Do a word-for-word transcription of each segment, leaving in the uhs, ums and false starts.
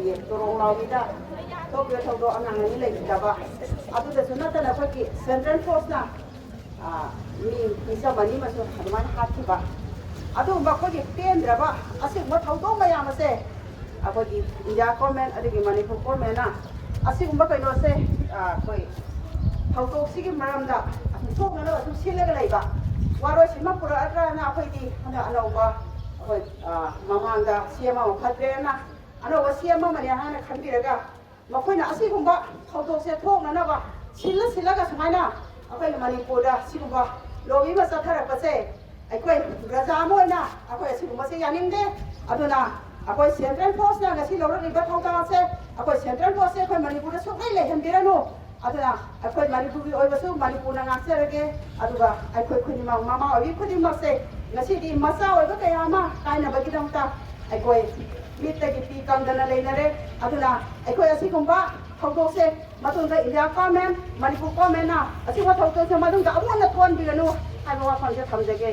ꯇꯣꯔꯣꯡ ꯂꯥꯎꯕꯤꯗ ꯊꯣꯛꯈꯤꯕ ꯊꯧꯗꯣꯛ ꯑꯉꯥꯡ ꯑꯅꯤ ꯂꯩꯈꯤꯗꯕ, ꯑꯗꯨꯗꯁꯨ ꯅꯠꯇꯅ ꯑꯩꯈꯣꯏꯒꯤ ꯁꯦꯟꯇ꯭ꯔꯦꯜ ꯐꯣꯔꯁꯅ, ꯑ, ꯃꯤ ꯃꯤꯆꯝ ꯑꯅꯤ ꯑꯃꯁꯨ ꯑꯗꯨꯃꯥꯏꯅ ꯍꯥꯠꯈꯤꯕ꯫ ꯑꯗꯨꯒꯨꯝꯕ ꯑꯩꯈꯣꯏꯒꯤ ꯄꯦꯟꯗ꯭ꯔꯕ ꯑꯁꯤꯒꯨꯝꯕ ꯊꯧꯗꯣꯛ ꯃꯌꯥꯝ ꯑꯁꯦ ꯑꯩꯈꯣꯏꯒꯤ ꯏꯟꯗꯤꯌꯥ ꯒꯣꯔꯃꯦꯟ ꯑꯗꯒꯤ ꯃꯅꯤꯄꯨꯔ ꯒꯣꯔꯃꯦꯟꯅ ꯑꯁꯤꯒꯨꯝꯕ ꯀꯩꯅꯣꯁꯦ, ꯑ, ꯑꯩꯈꯣꯏ ꯊꯧꯗꯣꯛꯁꯤꯒꯤ ꯃꯔꯝꯗ ꯑꯗꯨꯝ ꯊꯣꯛꯅꯅꯕ ꯑꯗꯨꯝ ꯁꯤꯜꯂꯒ ꯂꯩꯕ ꯋꯥꯔꯣꯏꯁꯤꯃ ꯄꯨꯔꯛꯑꯗ꯭ꯔꯥꯅ ꯑꯩꯈꯣꯏꯗꯤ ꯍꯟꯗꯛ ꯑꯅꯧꯕ ꯑꯩꯈꯣꯏ, ꯑ, ꯃꯃꯥꯡꯗ ꯁꯤ ꯑꯦꯝ ꯑꯃ ꯐꯠꯇ꯭ꯔꯦꯅ ꯑꯅꯧꯕ ꯁꯤ ꯑꯦꯝ ꯑꯃꯅꯦ ꯍꯥꯏꯅ ꯈꯟꯕꯤꯔꯒ ꯃꯈꯣꯏꯅ ꯑꯁꯤꯒꯨꯝꯕ ꯊꯧꯗꯣꯛꯁꯦ ꯊꯣꯛꯅꯅꯕ ꯁꯤꯜꯂ ꯁꯤꯜꯂꯒ ꯁꯨꯃꯥꯏꯅ ꯑꯩꯈꯣꯏꯒꯤ ꯃꯅꯤꯄꯨꯔꯗ ꯁꯤꯒꯨꯝꯕ ꯂꯣꯕꯤ ꯑꯃ ꯆꯠꯊꯔꯛꯄꯁꯦ ꯑꯩꯈꯣꯏ ꯄ꯭ꯔꯖꯥ ꯑꯃ ꯑꯣꯏꯅ ꯑꯩꯈꯣꯏ ꯑꯁꯤꯒꯨꯝꯕꯁꯦ ꯌꯥꯅꯤꯡꯗꯦ꯫ ꯑꯗꯨꯅ ꯑꯩꯈꯣꯏ ꯁꯦꯟꯇ꯭ꯔꯦꯜ ꯐꯣꯔꯁꯅ ꯉꯁꯤ ꯂꯧꯔꯛꯂꯤꯕ ꯊꯧꯗꯥꯡꯁꯦ ꯑꯩꯈꯣꯏ ꯁꯦꯟꯇ꯭ꯔꯦꯜ ꯐꯣꯔꯁꯁꯦ ꯑꯩꯈꯣꯏ ꯃꯅꯤꯄꯨꯔꯗ ꯁꯨꯡꯂꯩ ꯂꯩꯍꯟꯕꯤꯔꯅꯨ꯫ ꯑꯗꯨꯅ ꯑꯩꯈꯣꯏ ꯃꯅꯤꯄꯨꯔꯒꯤ ꯑꯣꯏꯕꯁꯨ ꯃꯅꯤꯄꯨꯔꯅ ꯉꯥꯛꯆꯔꯒꯦ꯫ ꯑꯗꯨꯒ ꯑꯩꯈꯣꯏ ꯈꯨꯗꯤꯡꯃꯛ, ꯃꯃꯥ ꯑꯣꯏꯕꯤ ꯈꯨꯗꯤꯡꯃꯛꯁꯦ ꯉꯁꯤꯗꯤ ꯃꯆꯥ ꯑꯣꯏꯕ ꯀꯌꯥ ꯑꯃ ꯀꯥꯏꯅꯕꯒꯤꯗꯃꯛꯇ ꯑꯩꯈꯣꯏ ꯃꯤꯠꯇꯒꯤ ꯄꯤ ꯀꯪꯗꯅ ꯂꯩꯅꯔꯦ꯫ ꯑꯗꯨꯅ ꯑꯩꯈꯣꯏ ꯑꯁꯤꯒꯨꯝꯕ ꯊꯧꯗꯣꯛꯁꯦ ꯃꯇꯨꯡꯗ ꯏꯟꯗꯤꯌꯥ ꯒꯣꯔꯃꯦꯟ, ꯃꯅꯤꯄꯨꯔ ꯒꯣꯔꯃꯦꯟꯅ ꯑꯁꯤꯒꯨꯝꯕ ꯊꯧꯗꯣꯛꯁꯦ ꯃꯇꯨꯡꯗ ꯑꯃꯨꯛ ꯍꯟꯅ ꯊꯣꯛꯍꯟꯕꯤꯒꯅꯨ ꯍꯥꯏꯕ ꯋꯥꯐꯝꯁꯦ ꯊꯝꯖꯒꯦ꯫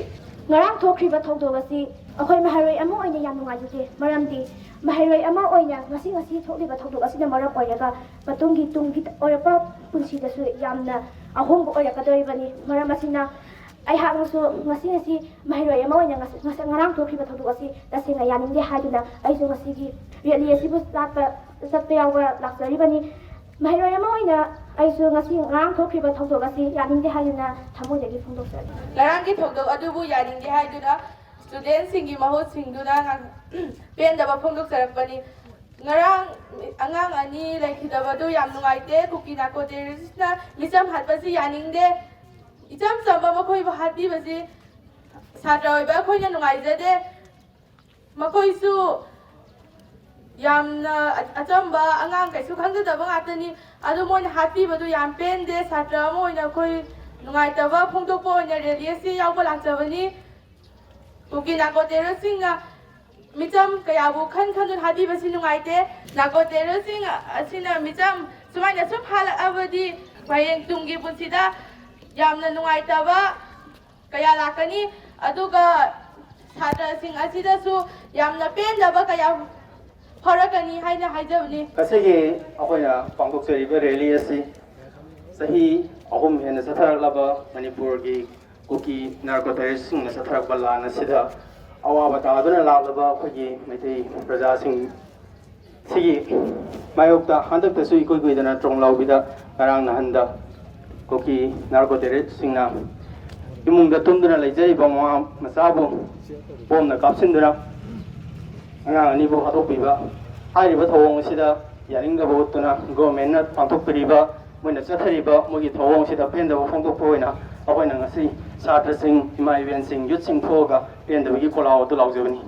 ꯉꯔꯥꯡ ꯊꯣꯛꯈ꯭ꯔꯤꯕ ꯊꯧꯗꯣꯛ ꯑꯁꯤ ꯑꯩꯈꯣꯏ ꯃꯍꯩꯔꯣꯏ ꯑꯃ ꯑꯣꯏꯅ ꯌꯥꯝ ꯅꯨꯡꯉꯥꯏꯖꯗꯦ꯫ ꯃꯔꯝꯗꯤ ꯃꯍꯩꯔꯣꯏ ꯑꯃ ꯑꯣꯏꯅ ꯉꯁꯤ, ꯉꯁꯤ ꯊꯣꯛꯂꯤꯕ ꯊꯧꯗꯣꯛ ꯑꯁꯤꯅ ꯃꯔꯝ ꯑꯣꯏꯔꯒ ꯃꯇꯨꯡꯒꯤ, ꯇꯨꯡꯒꯤ ꯑꯣꯏꯔꯛꯄ ꯄꯨꯟꯁꯤꯗꯁꯨ ꯌꯥꯝꯅ ꯑꯍꯣꯡꯕ ꯑꯣꯏꯔꯛꯀꯗꯧꯔꯤꯕꯅꯤ꯫ ꯃꯔꯝ ꯑꯁꯤꯅ ꯑꯩꯍꯥꯛꯅꯁꯨ ꯉꯁꯤ, ꯉꯁꯤ ꯃꯍꯩꯔꯣꯏ ꯑꯃ ꯑꯣꯏꯅ ꯉꯁꯤ, ꯉꯁꯤ, ꯉꯔꯥꯡ ꯊꯣꯛꯈꯤꯕ ꯊꯧꯗꯣꯛ ꯑꯁꯤ ꯇꯁꯦꯡꯅ ꯌꯥꯅꯤꯡꯗꯦ ꯍꯥꯏꯗꯨꯅ ꯑꯩꯁꯨ ꯉꯁꯤꯒꯤ ꯔꯦꯂꯤ ꯑꯁꯤꯕꯨ ꯂꯥꯠꯄ, ꯆꯠꯄ ꯌꯥꯎꯕ ꯂꯥꯛꯆꯔꯤꯕꯅꯤ꯫ ꯃꯍꯩꯔꯣꯏ ꯑꯃ ꯑꯣꯏꯅ ꯑꯩꯁꯨ ꯉꯁꯤ, ꯉꯔꯥꯡ ꯊꯣꯛꯈꯤꯕ ꯊꯧꯗꯣꯛ ꯑꯁꯤ ꯌꯥꯅꯤꯡꯗꯦ ꯍꯥꯏꯗꯨꯅ ꯊꯃꯣꯏꯗꯒꯤ ꯐꯣꯡꯗꯣꯛꯆꯔꯤ꯫ ꯉꯔꯥꯡꯒꯤ ꯊꯧꯗꯣꯛ ꯑꯗꯨꯕꯨ ꯌꯥꯅꯤꯡꯗꯦ ꯍꯥꯏꯗꯨꯅ ꯁ꯭ꯇꯨꯗꯦꯟꯁꯤꯡꯒꯤ ꯃꯍꯨꯠ ꯁꯤꯡꯗꯨꯅ ꯉꯥꯡ-, ꯄꯦꯟꯗꯕ ꯐꯣꯡꯗꯣꯛꯆꯔꯛꯄꯅꯤ꯫ ꯉꯔꯥꯡ ꯑꯉꯥꯡ ꯑꯅꯤ ꯂꯩꯈꯤꯗꯕꯗꯨ ꯌꯥꯝ ꯅꯨꯡꯉꯥꯏꯇꯦ꯫ ꯀꯨꯀꯤ ꯅꯥꯔꯀꯣ ꯇꯦꯔꯣꯔꯤꯁꯅ ꯃꯤꯆꯝ ꯍꯥꯠꯄꯁꯤ ꯌꯥꯅꯤꯡꯗꯦ꯫ ꯏꯆꯝ ꯆꯝꯕ ꯃꯈꯣꯏꯕꯨ ꯍꯥꯠꯄꯤꯕꯁꯤ ꯁꯥꯇ꯭ꯔ ꯑꯣꯏꯕ ꯑꯩꯈꯣꯏꯅ ꯅꯨꯡꯉꯥꯏꯖꯗꯦ꯫ ꯃꯈꯣꯏꯁꯨ ꯌꯥꯝꯅ ꯑ-, ꯑꯆꯝꯕ, ꯑꯉꯥꯡ ꯀꯩꯁꯨ ꯈꯪꯖꯗꯕ ꯉꯥꯛꯇꯅꯤ꯫ ꯑꯗꯨ ꯃꯣꯏꯅ ꯍꯥꯠꯄꯤꯕꯗꯨ ꯌꯥꯝ ꯄꯦꯟꯗꯦ꯫ ꯁꯥꯇ꯭ꯔ ꯑꯃ ꯑꯣꯏꯅ ꯑꯩꯈꯣꯏ ꯅꯨꯡꯉꯥꯏꯇꯕ ꯐꯣꯡꯗꯣꯛꯄ ꯑꯣꯏꯅ ꯔꯦꯂꯤ ꯑꯁꯤ ꯌꯥꯎꯕ ꯂꯥꯛꯆꯕꯅꯤ꯫ ꯀꯨꯀꯤ ꯅꯥꯔꯀꯣ ꯇꯦꯔꯣꯔꯤꯁꯁꯤꯡꯅ ꯃꯤꯆꯝ ꯀꯌꯥꯕꯨ ꯈꯟ ꯈꯟꯗꯨꯅ ꯍꯥꯠꯄꯤꯕꯁꯤ ꯅꯨꯡꯉꯥꯏꯇꯦ꯫ ꯅꯥꯔꯀꯣ ꯇꯦꯔꯣꯔꯤꯁꯁꯤꯡ ꯑꯁꯤꯅ ꯃꯤꯆꯝ ꯁꯨꯃꯥꯏꯅ ꯁꯨꯝ ꯍꯥꯠꯂꯛꯑꯕꯗꯤ ꯍꯌꯦꯡ ꯇꯨꯡꯒꯤ ꯄꯨꯟꯁꯤꯗ ꯌꯥꯝꯅ ꯅꯨꯡꯉꯥꯏꯇꯕ ꯀꯌꯥ ꯂꯥꯛꯀꯅꯤ꯫ ꯑꯗꯨꯒ ꯁꯥꯇ꯭ꯔꯁꯤꯡ ꯑꯁꯤꯗꯁꯨ ꯌꯥꯝꯅ ꯄꯦꯟꯗꯕ ꯀꯌꯥ ꯐꯔꯛꯀꯅꯤ ꯍꯥꯏꯅ ꯍꯥꯏꯖꯕꯅꯤ꯫ ꯉꯁꯤꯒꯤ ꯑꯩꯈꯣꯏꯅ ꯄꯥꯡꯊꯣꯛꯆꯔꯤꯕ ꯔꯦꯂꯤ ꯑꯁꯤ ꯆꯍꯤ ꯑꯍꯨꯝ ꯍꯦꯟꯅ ꯆꯠꯊꯔꯛꯂꯕ ꯃꯅꯤꯄꯨꯔꯒꯤ ꯀꯨꯀꯤ ꯅꯥꯔꯀꯣ ꯇꯦꯔꯣꯔꯤꯁꯁꯤꯡꯅ ꯆꯠꯊꯔꯛꯄ ꯂꯥꯟ ꯑꯁꯤꯗ ꯑꯋꯥꯕ ꯇꯥꯗꯨꯅ ꯂꯥꯛꯂꯕ ꯑꯩꯈꯣꯏꯒꯤ ꯃꯩꯇꯩ ꯄ꯭ꯔꯖꯥꯁꯤꯡ ꯁꯤꯒꯤ ꯃꯥꯌꯣꯛꯇ ꯍꯟꯗꯛꯇꯁꯨ ꯏꯀꯨꯏ ꯀꯨꯏꯗꯅ ꯇ꯭ꯔꯣꯡ ꯂꯥꯎꯕꯤꯗ ꯉꯔꯥꯡ ꯅꯍꯥꯟꯗ ꯀꯨꯀꯤ ꯅꯥꯔꯀꯣ ꯇꯦꯔꯣꯔꯤꯁꯁꯤꯡꯅ ꯏꯃꯨꯡꯗ ꯇꯨꯝꯗꯨꯅ ꯂꯩꯖꯔꯤꯕ ꯃꯃꯥ ꯃꯆꯥꯕꯨ ꯕꯣꯝꯅ ꯀꯥꯞꯁꯤꯟꯗꯨꯅ ꯑꯉꯥꯡ ꯑꯅꯤꯕꯨ ꯍꯥꯠꯇꯣꯛꯄꯤꯕ ꯍꯥꯏꯔꯤꯕ ꯊꯧꯑꯣꯡ ꯑꯁꯤꯗ ꯌꯥꯅꯤꯡꯗꯕ ꯎꯠꯇꯨꯅ ꯒꯣꯔꯃꯦꯟꯅ ꯄꯥꯡꯊꯣꯛꯄꯤꯔꯤꯕ ꯃꯣꯏꯅ ꯆꯠꯊꯔꯤꯕ ꯃꯣꯏꯒꯤ ꯊꯧꯑꯣꯡꯁꯤꯗ ꯄꯦꯟꯗꯕ ꯐꯣꯡꯗꯣꯛꯄ ꯑꯣꯏꯅ ꯑꯩꯈꯣꯏꯅ ꯉꯁꯤ ꯁꯥꯇ꯭ꯔꯁꯤꯡ, ꯏꯃꯥ ꯏꯕꯦꯟꯁꯤꯡ, ꯌꯨꯠꯁꯤꯡ ꯊꯣꯛꯑꯒ ꯄꯦꯟꯗꯕꯒꯤ ꯈꯣꯜꯂꯥꯎ ꯑꯗꯨ ꯂꯥꯎꯖꯕꯅꯤ꯫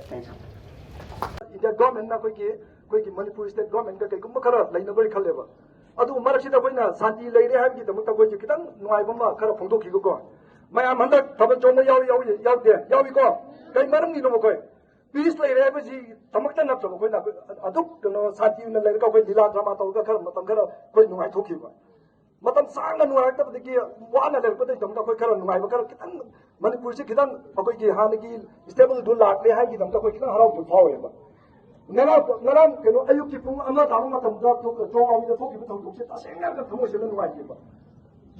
Thank you. ꯏꯟꯗꯤꯌꯥ ꯒꯣꯔꯃꯦꯟꯅ ꯑꯩꯈꯣꯏꯒꯤ ꯑꯩꯈꯣꯏꯒꯤ ꯃꯅꯤꯄꯨꯔ ꯁ꯭ꯇꯦꯠ ꯒꯣꯔꯃꯦꯟꯒ ꯀꯩꯒꯨꯝꯕ ꯈꯔ ꯂꯩꯅꯕ꯭ꯔꯥ ꯈꯜꯂꯦꯕ꯫ ꯑꯗꯨꯕꯨ ꯃꯔꯛꯁꯤꯗ ꯑꯩꯈꯣꯏꯅ ꯁꯥꯟꯇꯤ ꯂꯩꯔꯦ ꯍꯥꯏꯕꯒꯤꯗꯃꯛꯇ ꯑꯩꯈꯣꯏꯁꯨ ꯈꯤꯇꯪ ꯅꯨꯡꯉꯥꯏꯕ ꯑꯃ ꯈꯔ ꯐꯣꯡꯗꯣꯛꯈꯤꯒꯀꯣ꯫ ꯃꯌꯥꯝ ꯍꯟꯗꯛ ꯊꯥꯕꯜ ꯆꯣꯡꯕ ꯌꯥꯎꯏ, ꯌꯥꯎꯏ, ꯌꯥꯎꯗꯦ? ꯌꯥꯎꯏꯀꯣ꯫ ꯀꯩ ꯃꯔꯝꯒꯤꯅꯣ ꯑꯩꯈꯣꯏ ꯄꯤꯁ ꯂꯩꯔꯦ ꯍꯥꯏꯕꯁꯤꯗꯃꯛꯇ ꯅꯠꯇ꯭ꯔꯕ ꯑꯩꯈꯣꯏꯅ ꯑꯗꯨꯛ ꯀꯩꯅꯣ ꯁꯥꯟꯇꯤ ꯑꯣꯏꯅ ꯂꯩꯔꯒ ꯑꯩꯈꯣꯏ ꯂꯤꯂꯥ ꯗ꯭ꯔꯃꯥ ꯇꯧꯔꯒ ꯈꯔ ꯃꯇꯝ ꯈꯔ ꯑꯩꯈꯣꯏ ꯅꯨꯡꯉꯥꯏꯊꯣꯛꯈꯤꯕ꯫ ꯃꯇꯝ ꯁꯥꯡꯅ ꯅꯨꯡꯉꯥꯏꯔꯛꯇꯕꯗꯒꯤ ꯋꯥꯅ ꯂꯩꯔꯛꯄꯗꯒꯤꯗꯃꯛꯇ ꯑꯩꯈꯣꯏ ꯈꯔ ꯅꯨꯡꯉꯥꯏꯕ ꯈꯔ ꯈꯤꯇꯪ ꯃꯅꯤꯄꯨꯔꯁꯤ ꯈꯤꯇꯪ ꯑꯩꯈꯣꯏꯒꯤ ꯍꯥꯟꯅꯒꯤ ꯁ꯭ꯇꯦꯕꯜꯗꯨ ꯂꯥꯛꯂꯦ ꯍꯥꯏꯕꯒꯤꯗꯃꯛꯇ ꯑꯩꯈꯣꯏ ꯈꯤꯇꯪ ꯍꯔꯥꯎꯕ ꯐꯥꯎꯋꯦꯕ꯫ ꯉꯔꯥꯡ ꯉꯔꯥꯡ ꯀꯩꯅꯣ ꯑꯌꯨꯛꯀꯤ ꯄꯨꯡ ꯑꯃ ꯇꯥꯕ ꯃꯇꯝꯗ ꯊꯣꯛ- ꯆꯣꯡ ꯂꯥꯎꯕꯤꯗ ꯊꯣꯛꯈꯤꯕ ꯊꯧꯗꯣꯛꯁꯦ ꯇꯁꯦꯡꯅ ꯌꯥꯝꯅ ꯊꯃꯣꯏꯁꯦ ꯌꯥꯝꯅ ꯅꯨꯡꯉꯥꯏꯇꯦꯕ꯫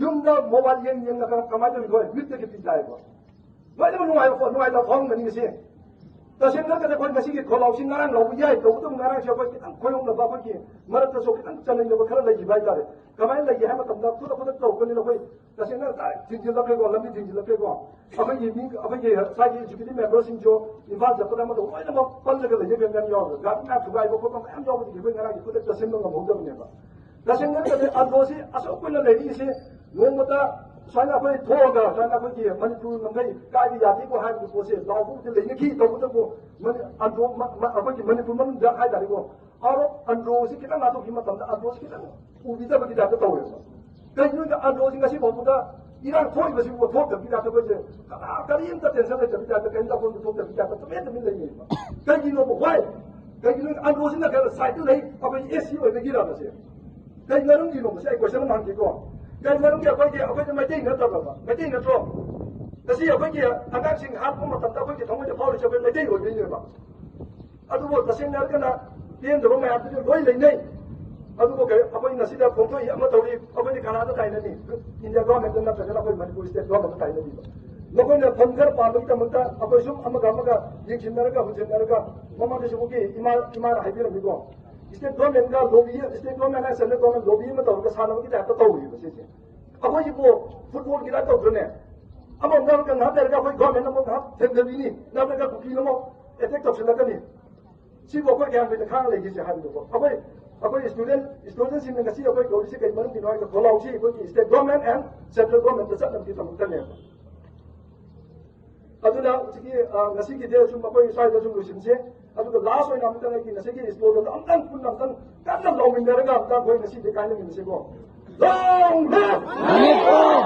ꯌꯨꯝꯗ ꯃꯣꯕꯥꯏꯜ ꯌꯦꯡ ꯌꯦꯡꯉꯒ ꯀꯃꯥꯏꯅ ꯇꯧꯔꯤꯅꯣ ꯃꯤꯠꯇꯒꯤ ꯄꯤ ꯇꯥꯏꯕ꯫ ꯂꯣꯏꯅꯃꯛ ꯅꯨꯡꯉꯥꯏꯕ ꯄꯣꯠ ꯅꯨꯡꯉꯥꯏꯕ ꯐꯥꯎꯔꯝꯒꯅꯤ ꯉꯁꯤ꯫ ꯇꯁꯦꯡꯅ ꯍꯥꯏꯔꯒꯗꯤ ꯑꯩꯈꯣꯏ ꯉꯁꯤꯒꯤ ꯈꯣꯜꯂꯥꯎꯁꯤ ꯉꯔꯥꯡ ꯂꯥꯎꯕ ꯌꯥꯏ, ꯇꯧꯕꯇꯕꯨ ꯉꯔꯥꯡꯁꯦ ꯑꯩꯈꯣꯏ ꯈꯤꯇꯪ ꯈꯣꯏꯔꯣꯡꯅꯕ ꯑꯩꯈꯣꯏꯒꯤ ꯃꯔꯛꯇꯁꯨ ꯈꯤꯇꯪ ꯆꯥꯅꯤꯡꯗꯕ ꯈꯔ ꯂꯩꯈꯤꯕ ꯍꯥꯏꯇꯥꯔꯦ꯫ ꯀꯃꯥꯏꯅ ꯂꯩꯒꯦ ꯍꯥꯏꯕ ꯃꯇꯝꯗ ꯈꯨꯗꯛ ꯈꯨꯗꯛ ꯇꯧꯔꯛꯄꯅꯤꯅ ꯑꯩꯈꯣꯏ ꯇꯁꯦꯡꯅ ꯊꯤꯡꯖꯤꯜꯂꯛꯈ꯭ꯔꯦꯀꯣ, ꯂꯝꯕꯤ ꯊꯤꯡꯖꯤꯜꯂꯛꯈ꯭ꯔꯦꯀꯣ꯫ ꯑꯩꯈꯣꯏꯒꯤ ꯃꯤ ꯑꯩꯈꯣꯏꯒꯤ ꯁ꯭ꯋꯥꯏꯒꯤ ꯑꯦꯛꯖꯤꯀ꯭ꯌꯨꯇꯤꯚ ꯃꯦꯝꯕꯔꯁꯤꯡꯁꯨ ꯏꯝꯐꯥꯜ ꯆꯠꯄꯗ ꯑꯃꯗ ꯂꯣꯏꯅꯃꯛ ꯄꯜꯂꯒ ꯂꯩꯖꯈ꯭ꯔꯦ ꯃꯌꯥꯝ ꯌꯥꯎꯔꯒ ꯒꯥꯔꯤ ꯃꯌꯥꯝ ꯊꯨꯒꯥꯏꯕ ꯈꯣꯠꯄ ꯃꯌꯥꯝ ꯌꯥꯎꯕꯗꯒꯤ ꯑꯩꯈꯣꯏ ꯉꯔꯥꯡꯒꯤ ꯈꯨꯗꯛꯇ ꯁꯤꯟꯕ ꯉꯝꯍꯧꯗꯕꯅꯦꯕ꯫ ꯇꯁꯦꯡꯅ ꯍꯥꯏꯔꯒꯗꯤ ꯑꯟꯗ꯭ꯔꯣꯁꯤ ꯑꯁꯨꯛ ꯀꯨꯏꯅ ꯂꯩꯔꯤꯁꯤ ꯅꯣꯡꯃꯇ ꯁꯨꯃꯥꯏꯅ ꯑꯩꯈꯣꯏ ꯊꯣꯛꯑꯒ ꯁꯨꯃꯥꯏꯅ ꯑꯩꯈꯣꯏꯒꯤ ꯃꯅꯤꯄꯨꯔ ꯉꯝꯈꯩ ꯀꯥꯏꯕ ꯌꯥꯗꯦꯀꯣ ꯍꯥꯏꯕꯒꯤ ꯄꯣꯠꯁꯦ ꯂꯥꯎꯕꯕꯨꯗꯤ ꯂꯩꯅꯈꯤ꯫ ꯇꯧꯕꯇꯕꯨ ꯃꯅꯤ- ꯑꯟꯗ꯭ꯔꯣ ꯃ- ꯃ- ꯑꯩꯈꯣꯏꯒꯤ ꯃꯅꯤꯄꯨꯔ ꯃꯅꯨꯡꯗ ꯍꯥꯏꯇꯥꯔꯦꯀꯣ, ꯑꯥꯎꯠ ꯑꯣꯐ ꯑꯟꯗ꯭ꯔꯣꯁꯤ ꯈꯤꯇꯪ ꯂꯥꯟꯊꯣꯛꯈꯤꯕ ꯃꯇꯝꯗ ꯑꯟꯗ꯭ꯔꯣꯁꯤ ꯈꯤꯇꯪ ꯎꯕꯤꯗꯕꯒꯤ ꯇꯥꯏꯞꯇ ꯇꯧꯋꯦꯕ꯫ ꯀꯩꯒꯤꯅꯣꯗ ꯑꯟꯗ꯭ꯔꯣꯁꯤ ꯉꯁꯤ ꯐꯥꯎꯕꯗ ꯏꯔꯥꯡ ꯊꯣꯛꯏꯕꯁꯤꯕꯨ ꯊꯣꯛꯇꯕꯒꯤ ꯇꯥꯏꯞꯇ ꯑꯩꯈꯣꯏꯁꯦ ꯀꯅꯥ ꯀꯔꯤꯝꯇ ꯇꯦꯟꯁꯟ ꯂꯩꯇꯕꯒꯤ ꯇꯥꯏꯞꯇ ꯀꯔꯤꯝꯇ ꯑꯩꯈꯣꯏꯁꯨ ꯊꯣꯛꯇꯕꯒꯤ ꯇꯥꯏꯞꯇ ꯇꯨꯃꯤꯟ ꯇꯨꯃꯤꯟ ꯂꯩꯅꯩꯕ꯫ ꯀꯩꯒꯤꯅꯣꯕ? ꯋꯥꯏ? ꯀꯩꯒꯤꯅꯣ ꯑꯟꯗ꯭ꯔꯣꯁꯤꯅ ꯈꯔ ꯁꯥꯏꯠꯇ ꯂꯩ, ꯑꯩꯈꯣꯏ ꯑꯦꯁ ꯁꯤ ꯑꯣꯏꯕꯒꯤꯔꯕꯁꯦ? ꯀꯩ ꯃꯔꯝꯒꯤꯅꯣ? ꯃꯁꯤ ꯑꯩ ꯀꯣꯏꯁꯟ ꯑꯃ ꯍꯪꯒꯦꯀꯣ꯫ ꯀꯩ ꯃꯔꯝꯒꯤ ꯑꯩꯈꯣꯏꯒꯤ ꯑꯩꯈꯣꯏꯁꯦ ꯃꯩꯇꯩ ꯅꯠꯇꯕ꯭ꯔꯕ? ꯃꯩꯇꯩ ꯅꯠꯇ꯭ꯔꯣ? ꯉꯁꯤ ꯑꯩꯈꯣꯏꯒꯤ ꯑꯉꯥꯡꯁꯤꯡ ꯍꯥꯠꯄ ꯃꯇꯝꯗ ꯑꯩꯈꯣꯏꯒꯤ ꯊꯃꯣꯏꯗ ꯐꯥꯎꯔꯤꯁꯦ ꯑꯩꯈꯣꯏ ꯃꯩꯇꯩ ꯑꯣꯏꯕꯩꯅꯦꯕ꯫ ꯑꯗꯨꯕꯨ ꯇꯁꯦꯡꯅ ꯍꯥꯏꯔꯒꯅ ꯄꯦꯟꯗꯕ ꯃꯌꯥꯝꯗꯨꯗꯤ ꯂꯣꯏ ꯂꯩꯅꯩ꯫ ꯑꯗꯨꯕꯨ ꯀꯩ-, ꯑꯩꯈꯣꯏ ꯉꯁꯤꯗ ꯐꯣꯡꯗꯣꯛꯏ ꯑꯃ ꯇꯧꯔꯤ, ꯑꯩꯈꯣꯏꯗꯤ ꯀꯅꯥꯗ ꯇꯥꯏꯅꯅꯤ? ꯏꯟꯗꯤꯌꯥ ꯒꯣꯔꯃꯦꯟꯗ ꯅꯠꯇ꯭ꯔꯒꯅ ꯑꯩꯈꯣꯏ ꯃꯅꯤꯄꯨꯔ ꯁ꯭ꯇꯦꯠ ꯒꯣꯔꯃꯦꯟꯗ ꯇꯥꯏꯅꯅꯤꯕ꯫ ꯃꯈꯣꯏꯅ ꯐꯟ ꯈꯔ ꯄꯥꯝꯕꯒꯤꯗꯃꯛꯇ ꯑꯩꯈꯣꯏ ꯁꯨꯝ ꯑꯃꯒ ꯑꯃꯒ ꯌꯦꯡꯁꯤꯟꯅꯔꯒ ꯍꯨꯟꯖꯤꯟꯅꯔꯒ, ꯃꯃꯥꯡꯗꯁꯨ ꯑꯩꯈꯣꯏꯒꯤ ꯏꯃꯥ, ꯏꯃꯥꯅ ꯍꯥꯏꯕꯤꯔꯝꯃꯤꯀꯣ, ꯁ꯭ꯇꯦꯠ ꯒꯣꯔꯃꯦꯟꯒ ꯂꯣꯕꯤ, ꯁ꯭ꯇꯦꯠ ꯒꯣꯔꯃꯦꯟ ꯍꯥꯏ ꯁꯦꯟꯇ꯭ꯔꯦꯜ ꯒꯣꯔꯃꯦꯟ ꯂꯣꯕꯤ ꯑꯃ ꯇꯧꯔꯒ ꯁꯥꯟꯅꯕꯒꯤ ꯇꯥꯏꯞꯇ ꯇꯧꯔꯤꯕ ꯁꯤꯁꯦ꯫ ꯑꯩꯈꯣꯏꯁꯤꯕꯨ ꯐꯨꯠꯕꯣꯜꯒꯤ ꯇꯥꯏꯞ ꯇꯧꯗ꯭ꯔꯅꯦ? ꯑꯃꯨꯛ ꯉꯥꯏꯍꯥꯛ ꯉꯥꯏꯍꯥꯛ ꯂꯩꯔꯒ ꯑꯩꯈꯣꯏ ꯒꯣꯔꯃꯦꯟ ꯑꯃꯨꯛ ꯉꯥꯏꯍꯥꯛ ꯊꯦꯡꯊꯕꯤꯅꯤ, ꯅꯠꯇ꯭ꯔꯒ ꯀꯨꯀꯤꯅ ꯑꯃꯨꯛ ꯑꯦꯇꯦꯛ ꯇꯧꯁꯤꯜꯂꯛꯀꯅꯤ꯫ ꯁꯤꯕꯨ ꯑꯩꯈꯣꯏ ꯀꯌꯥꯝ ꯀꯨꯏꯅ ꯈꯥꯡ ꯂꯩꯈꯤꯁꯦ ꯍꯥꯏꯕꯗꯨꯀꯣ꯫ ꯑꯩꯈꯣꯏ, ꯑꯩꯈꯣꯏ ꯁ꯭ꯇꯨꯗꯦꯟ, ꯁ꯭ꯇꯨꯗꯦꯟꯁꯤꯡꯅ ꯉꯁꯤ ꯑꯩꯈꯣꯏ ꯀꯧꯔꯤꯁꯤ ꯀꯩ ꯃꯔꯝꯒꯤꯅꯣ ꯍꯥꯏꯔꯒ ꯈꯣꯜꯂꯥꯎꯁꯤ ꯑꯩꯈꯣꯏꯒꯤ ꯁ꯭ꯇꯦꯠ ꯒꯣꯔꯃꯦꯟ ꯑꯦꯟ ꯁꯦꯟꯇ꯭ꯔꯦꯜ ꯒꯣꯔꯃꯦꯟꯗ ꯆꯠꯅꯕꯒꯤꯗꯃꯛꯇꯅꯦꯕ꯫ ꯑꯗꯨꯅ ꯍꯧꯖꯤꯛꯀꯤ, ꯑ, ꯉꯁꯤꯒꯤꯗꯤ ꯁꯨꯝ ꯑꯩꯈꯣꯏ ꯁ꯭ꯋꯥꯏꯗ ꯁꯨꯝ ꯂꯣꯏꯁꯤꯟꯁꯦ꯫ ꯑꯗꯨꯒ ꯂꯥꯁ ꯑꯣꯏꯅ ꯑꯃꯨꯛꯇꯪ ꯑꯩꯒꯤ ꯉꯁꯤꯒꯤ ꯁ꯭ꯂꯣꯒꯟꯗꯣ ꯑꯃꯨꯛꯇꯪ ꯄꯨꯟꯅ ꯑꯃꯨꯛꯇꯪ ꯀꯟꯅ ꯂꯥꯎꯃꯤꯟꯅꯔꯒ ꯑꯃꯨꯛꯇꯪ ꯑꯩꯈꯣꯏ ꯉꯁꯤꯗꯤ ꯀꯥꯏꯅꯃꯤꯟꯅꯁꯤꯀꯣ꯫ Long live! Manipur!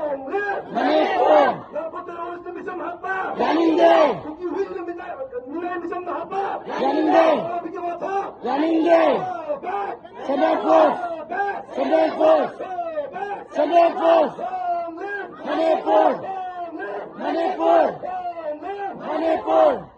Long live! Manipur! ꯂꯥꯟꯐꯝ ꯇꯦꯔꯣꯔꯤꯁꯇ ꯃꯤꯆꯝ ꯍꯥꯠꯄ! ꯌꯥꯅꯤꯡꯗꯦ! ꯀꯨꯀꯤ ꯍꯨꯏꯅ ꯃꯤꯆꯝ, ꯃꯤꯅꯥꯏ ꯃꯤꯆꯝꯗ ꯍꯥꯠꯄ! ꯌꯥꯅꯤꯡꯗꯦ! ꯑꯉꯥꯎꯕꯤꯒꯤ ꯋꯥꯊꯣꯛ! ꯌꯥꯅꯤꯡꯗꯦ! Go back! Central force! Go back! Central force! Go back! Central force! Long live! Manipur! Long live! Manipur! Long live! Manipur!